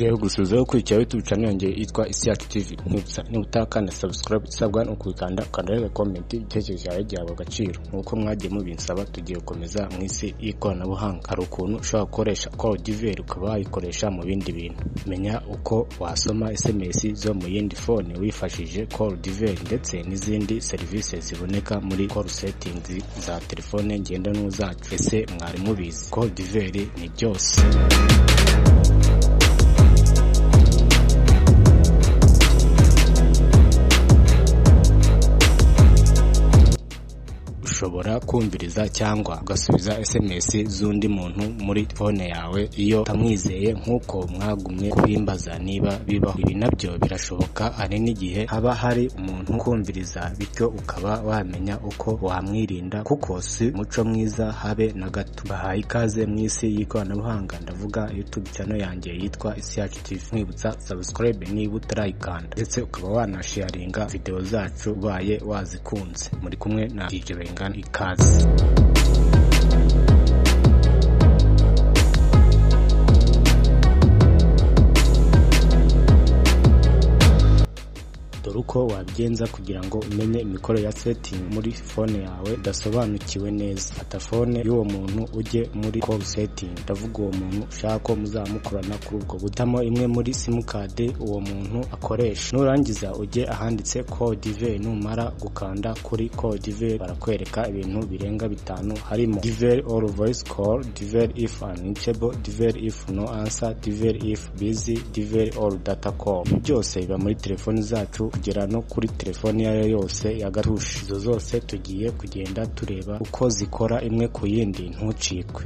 Nongeye gusuhuza ukurikira YouTube channel yanjye yitwa Isi Yacu TV. Nkwibutsa niba utakanda subscribe isabwa ni ukuyikanda, ukanda comment, igitekerezo cyawe gihabwa agaciro. Nk'uko mwagiye mubinsaba, tugiye gukomeza mu isi y'ikoranabuhanga. Hari ukuntu ushobora gukoresha call divert ukaba wayikoresha mu bindi bintu. Menya uko wasoma SMS zo mu yindi phone wifashishije call divert ndetse n'izindi serivisi ziboneka muri call settings za telefone ngendanwa zacu. Ese mwari mubizi? Call divert ni byose. Ushobora kumviriza cyangwa ugasubiza SMS z'undi muntu muri phone yawe iyo utamwizeye, nk'uko mwagumye kubimbaza niba bibaho. Ibi nabyo birashoboka, hari n'igihe haba hari umuntu ukumviriza, bityo ukaba wamenya uko wamwirinda, kuko si umuco mwiza habe na gato. Bahaye ikaze mu isi y'ikoranabuhanga, ndavuga YouTube channel yanjye yitwa Isi Yacu TV. Nkwibutsa subscribe niba utarayikanda, ndetse ukaba wanasharinga video zacu ubaye wazikunze. Muri kumwe na DJ Bengana, ikaze. Dore uko wabigenza kugira ngo umenye imikorere ya setting muri phone yawe udasobanukiwe neza. Fata phone y'uwo muntu ujye muri call setting, ndavuga uwo muntu ushaka ko muzamukorana kuri ubwo butamo imwe muri simukadi uwo muntu akoresha. Nurangiza ujye ahanditse call divert. Numara gukanda kuri call divert barakwereka ibintu birenga bitanu, harimo divert all voice call, divert if unreachable, divert if no answer, divert if busy, divert all data call. Byose biba muri telefoni zacu kugera no kuri telefoni iyo ari yo yose ya gatushe. Izo zose tugiye kugenda tureba uko zikora imwe ku yindi, ntucikwe.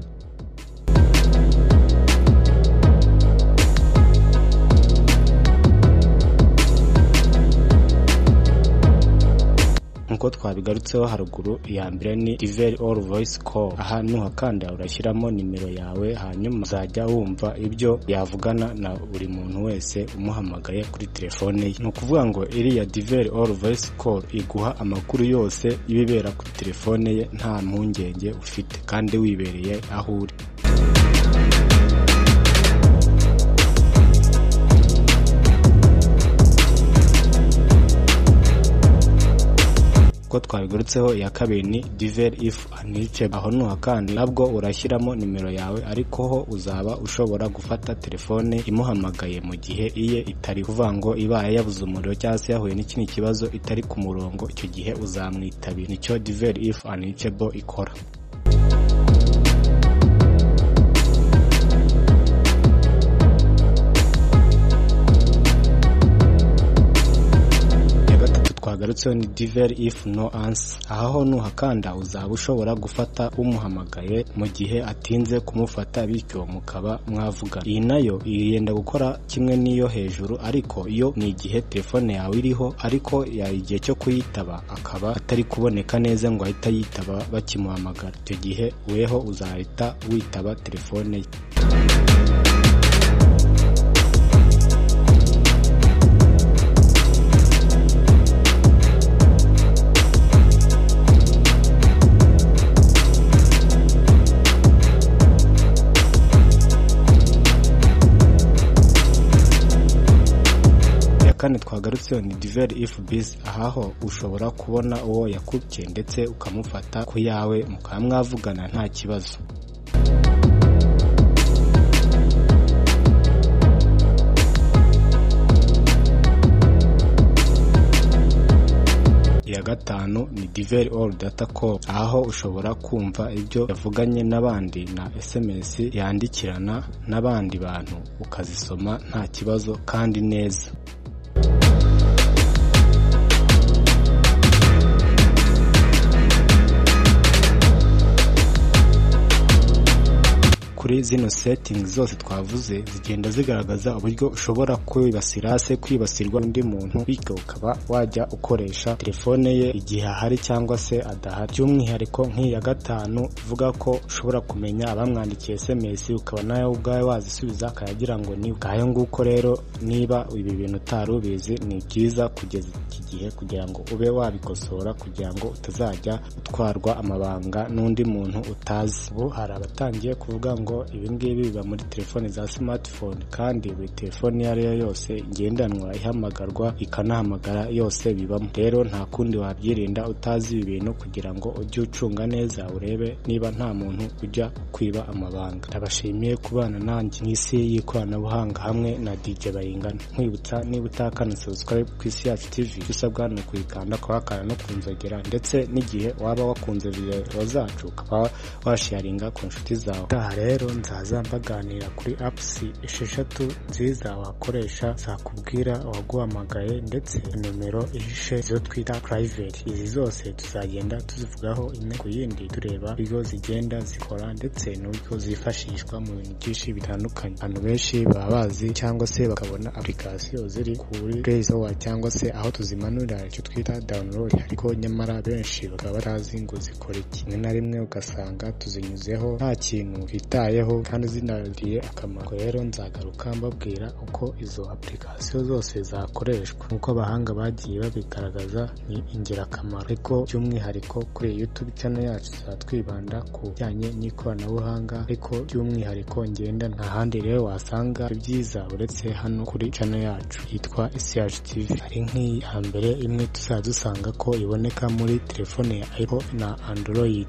Nkuko twabigarutseho haruguru, iya mbere ni divert all voice call. Aha nuhakanda urashyiramo nimero yawe, hanyuma uzajya wumva ibyo yavugana na buri muntu wese umuhamagaye kuri telefone ye. Ni ukuvuga ngo iriya divert all voice call iguha amakuru yose y'ibibera kuri telefone ye nta mpungenge ufite, kandi wibereye aho uri. Uko twabigarutseho, iya kabiri ni divert if unreachable. Aho nuhakanda nabwo urashyiramo nimero yawe, ariko ho uzaba ushobora gufata telefone imuhamagaye mu gihe iye itari, kuvuga ngo ibaye yabuze umuriro cyangwa se yahuye n'ikindi kibazo itari ku murongo, icyo gihe uzamwitabira. Nicyo divert if unreachable ikora. Twagarutseho ni divert if no answer. Aha ho nuhakanda uzaba ushobora gufata umuhamagaye mu gihe atinze kumufata, bityo mukaba mwavugana. Iyi nayo yenda gukora kimwe n'iyo hejuru, ariko iyo ni igihe telefone yawe iriho, ariko igihe cyo kuyitaba akaba atari kuboneka neza ngo ahite yitaba bakimuhamagara. Icyo gihe weho uzahita witaba telefone ye. Kane twagarutseho ni divert if busy. Ahaho ushobora kubona uwo yakubye ndetse ukamufata ku yawe mukaba mwavugana nta kibazo. Iya gatanu ni divert all data call. Aho ushobora kumva ibyo yavuganye n'abandi na SMS yandikirana n'abandi bantu, ukazisoma nta kibazo kandi neza. Kuri zino settings zose twavuze zigenda zigaragaza uburyo ushobora kwibasira se kwibasirwa undi muntu, bityo ukaba wajya ukoresha telefone ye igihe ahari cyangwa se adahari. By'umwihariko nk'iya gatanu ivuga ko ushobora kumenya abamwandikiye SMS ukaba nawe ubwawe wazisubiza akayagira ngo ni ngayo. Nguko rero, niba ibi bintu utari ubizi ni byiza kugeza iki gihe kugira ngo ube wabikosora, kugira ngo utazajya utwarwa amabanga n'undi muntu utazi. Ubu hari abatangiye kuvuga ngo Ariko ibi ngibi biba muri telefoni za smartphone, kandi buri telefoni iyo ari yo yose ngendanwa ihamagarwa ikanahamagara yose bibamo. Rero nta kundi wabyirinda utazi ibi bintu, kugira ngo ujye ucunga neza urebe niba nta muntu ujya kwiba amabanga. Ndabashimiye kubana nanjye mu isi y'ikoranabuhanga hamwe na DJ Bayingana. Nkwibutsa, niba utakana subscribe ku Isi Yacu TV, icyo usabwa ni ukuyikanda kuhakana no kunzogera, ndetse n'igihe waba wakunze video zacu ukaba washaringa ku nshuti zawe. Aha rero nzaza mbaganira kuri apps 6 nziza wakoresha zakubwira uwaguhamagaye ndetse nomero ihishe izo twita private. Izi zose tuzagenda tuzivugaho imwe ku yindi, tureba uburyo zigenda zikora ndetse n'uburyo zifashishwa mu bintu byinshi bitandukanye. Abantu benshi baba bazi cyangwa se bakabona application ziri kuri Play Store cyangwa se aho tuzimanurira icyo twita download, ariko nyamara benshi bakaba batazi ngo zikora iki. Rimwe na rimwe ugasanga tuzinyuzeho nta kintu twitayeho kandi zinagiriye akamaro. Rero nzagaruka mbabwira uko izo application zose zakoreshwa, nk'uko abahanga bagiye babigaragaza ni ingirakamaro. Ariko by'umwihariko kuri YouTube channel yacu tuzaba twibanda ku bijyanye n'ikoranabuhanga, ariko by'umwihariko ngenda nta handi rero wasanga ibyiza uretse hano kuri channel yacu yitwa Isi Yacu TV. Hari nk'iya mbere imwe tuzajya dusanga ko iboneka muri telefone ya iPhone na Android.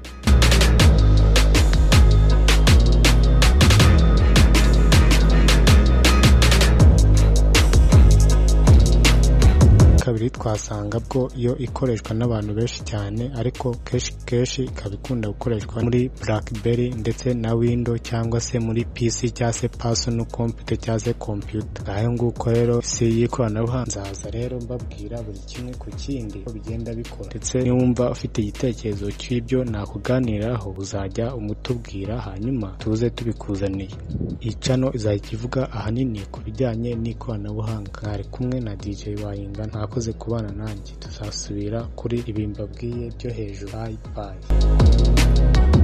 Kabiri twasanga bwo iyo ikoreshwa n'abantu benshi cyane, ariko kenshi kenshi ikaba ikunda gukoreshwa muri BlackBerry ndetse na Windows cyangwa se muri PC cyangwa se personal computer cyangwa se computer. Ngayo nguko rero isi y'ikoranabuhanga, nzaza rero mbabwira buri kimwe ku kindi uko bigenda bikora, ndetse niwumva ufite igitekerezo cy'ibyo nakuganiraho uzajya umutubwira hanyuma tuze tubikuzaniye. Iyi channel izajya ivuga ahanini ku bijyanye n'ikoranabuhanga. Mwari kumwe na DJ Bayingana, mwakoze kubana nanjye. Tuzasubira kuri ibi mbabwiye byo hejuru. Bye bye.